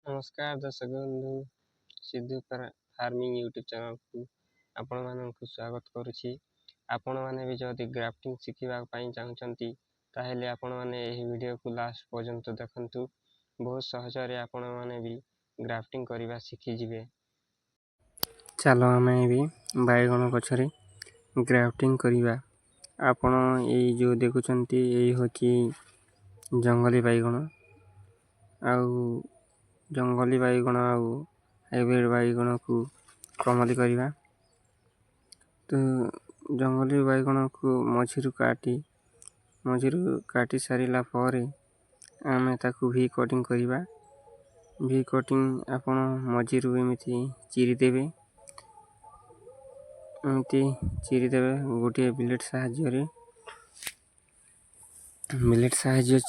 ନମସ୍କାର ଦର୍ଶକ ବନ୍ଧୁ, ସିଧୁ ଫାର୍ମିଂ ୟୁଟ୍ୟୁବ୍ ଚ୍ୟାନେଲ୍କୁ ଆପଣମାନଙ୍କୁ ସ୍ୱାଗତ କରୁଛି। ଆପଣମାନେ ବି ଯଦି ଗ୍ରାଫ୍ଟିଂ ଶିଖିବା ପାଇଁ ଚାହୁଁଛନ୍ତି, ତାହେଲେ ଆପଣମାନେ ଏହି ଭିଡ଼ିଓକୁ ଲାଷ୍ଟ ପର୍ଯ୍ୟନ୍ତ ଦେଖନ୍ତୁ। ବହୁତ ସହଜରେ ଆପଣମାନେ ବି ଗ୍ରାଫ୍ଟିଂ କରିବା ଶିଖିଯିବେ। ଚାଲ, ଆମେ ଏବେ ବାଇଗଣ ଗଛରେ ଗ୍ରାଫ୍ଟିଂ କରିବା। ଆପଣ ଏଇ ଯେଉଁ ଦେଖୁଛନ୍ତି, ଏଇ ହେଉଛି ଜଙ୍ଗଲୀ ବାଇଗଣ। ଆଉ ଜଙ୍ଗଲୀ ବାଇଗଣ ଆଉ ହାଇବ୍ରିଡ଼ ବାଇଗଣକୁ କମଲି କରିବା ତ, ଜଙ୍ଗଲୀ ବାଇଗଣକୁ ମଝିରୁ କାଟି, ମଝିରୁ କାଟି ସାରିଲା ପରେ ଆମେ ତାକୁ ଭି କଟିଂ କରିବା। ଭି କଟିଂ, ଆପଣ ମଝିରୁ ଏମିତି ଚିରିଦେବେ, ଏମିତି ଚିରିଦେବେ ଗୋଟିଏ ବ୍ଲେଡ଼ ସାହାଯ୍ୟରେ। ବ୍ଲେଡ଼ ସାହାଯ୍ୟ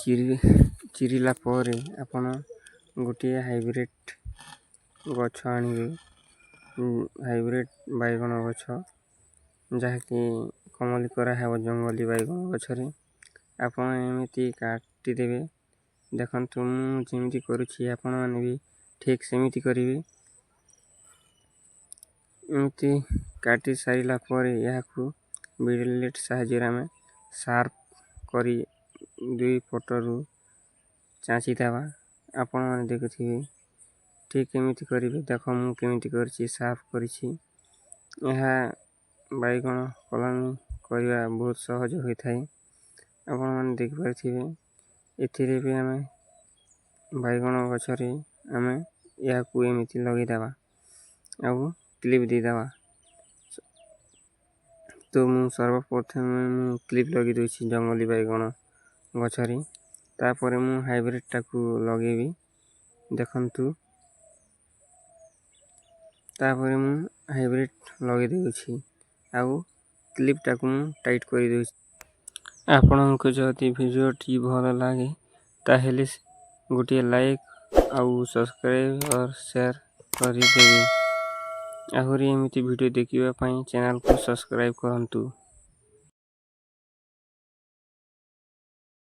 ଚିରିଲା ପରେ ଆପଣ ଗୋଟିଏ ହାଇବ୍ରିଡ଼ ଗଛ ଆଣିବେ, ହାଇବ୍ରିଡ଼ ବାଇଗଣ ଗଛ, ଯାହାକି କମଲି କରାହେବ ଜଙ୍ଗଲୀ ବାଇଗଣ ଗଛରେ। ଆପଣ ଏମିତି କାଟିଦେବେ। ଦେଖନ୍ତୁ, ମୁଁ ଯେମିତି କରୁଛି, ଆପଣମାନେ ବି ଠିକ୍ ସେମିତି କରିବେ। ଏମିତି କାଟି ସାରିଲା ପରେ ଏହାକୁ ବ୍ଲେଡ଼ ସାହାଯ୍ୟରେ ଆମେ ସାର୍ପ କରି ଦୁଇ ପଟରୁ ଚାଁଚି ଦେବା। ଆପଣମାନେ ଦେଖୁଥିବେ, ଠିକ୍ ଏମିତି କରିବେ। ଦେଖ, ମୁଁ କେମିତି କରିଛି, ସାର୍ପ କରିଛି। ଏହା ବାଇଗଣ କଲମୀ କରିବା ବହୁତ ସହଜ ହୋଇଥାଏ। ଆପଣମାନେ ଦେଖିପାରୁଥିବେ, ଏଥିରେ ବି ଆମେ ବାଇଗଣ ଗଛରେ ଆମେ ଏହାକୁ ଏମିତି ଲଗାଇଦେବା ଆଉ କ୍ଲିପ୍ ଦେଇଦେବା। ତ ମୁଁ ସର୍ବପ୍ରଥମେ ମୁଁ କ୍ଲିପ୍ ଲଗାଇ ଦେଉଛି ଜଙ୍ଗଲୀ ବାଇଗଣ ଗଛରେ। ତାପରେ ମୁଁ ହାଇବ୍ରିଡ଼ଟାକୁ ଲଗାଇବି, ଦେଖନ୍ତୁ। ତାପରେ ମୁଁ ହାଇବ୍ରିଡ଼ ଲଗାଇ ଦେଉଛି ଆଉ କ୍ଲିପ୍ଟାକୁ ମୁଁ ଟାଇଟ୍ କରିଦେଉଛି। ଆପଣଙ୍କୁ ଯଦି ଭିଡ଼ିଓଟି ଭଲ ଲାଗେ, ତାହେଲେ ଗୋଟିଏ ଲାଇକ୍ ଆଉ ସବସ୍କ୍ରାଇବ୍ ଅର୍ ସେୟାର କରିଦେବେ। ଆହୁରି ଏମିତି ଭିଡ଼ିଓ ଦେଖିବା ପାଇଁ ଚ୍ୟାନେଲକୁ ସବସ୍କ୍ରାଇବ୍ କରନ୍ତୁ।